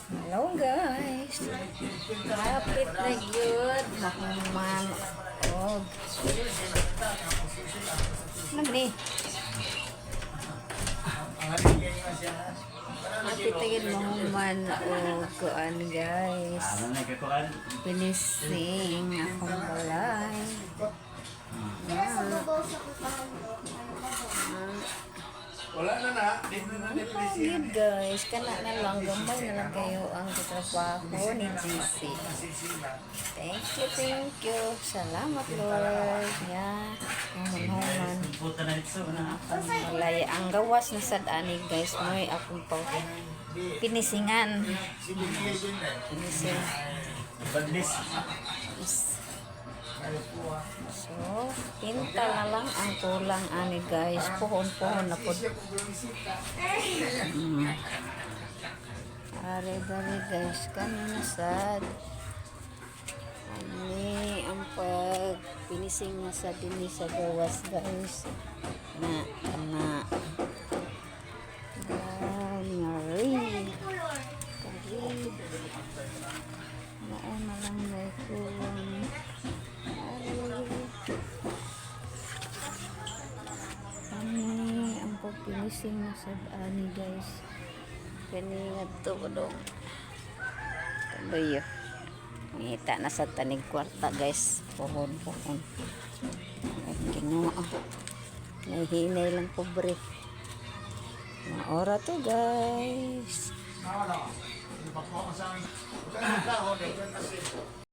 Hello, guys. Hapit na gyud mahuman og ano ni? Hapit na gyud mahuman og kuan, guys. Ano na kakuan? Finishing akong balay. Sa babaw sa kutahan ko. Wala na na, di na na Oh, good, guys. Kana na lang. Gamay na lang kayo ang katrabaho ni GC. Thank you, thank you. Salamat, Lord. Yeah. Ang human. Puta na ito na. Balay. Ang gawas na sad ani, guys. Mo'y akong pa pinisingan. Pinising. Baglis. So, pinta na lang ang kulang ani, guys. Puhon-puhon na po. Are dali, guys, kami na sad. Ani ang pag pinising na sa dinhi sa gawas, guys. Na na. Gani. Kari. Mao na lang may kulang. Ari. Ani ang pagpinising na sad ani, guys. Kani ngadto ko dong. Tuloy. Ngita na sa tanig kwarta, guys. Pohon pohon. Ay, Ginoo. Nahihinay lang pobre. Maora to, guys. Wala.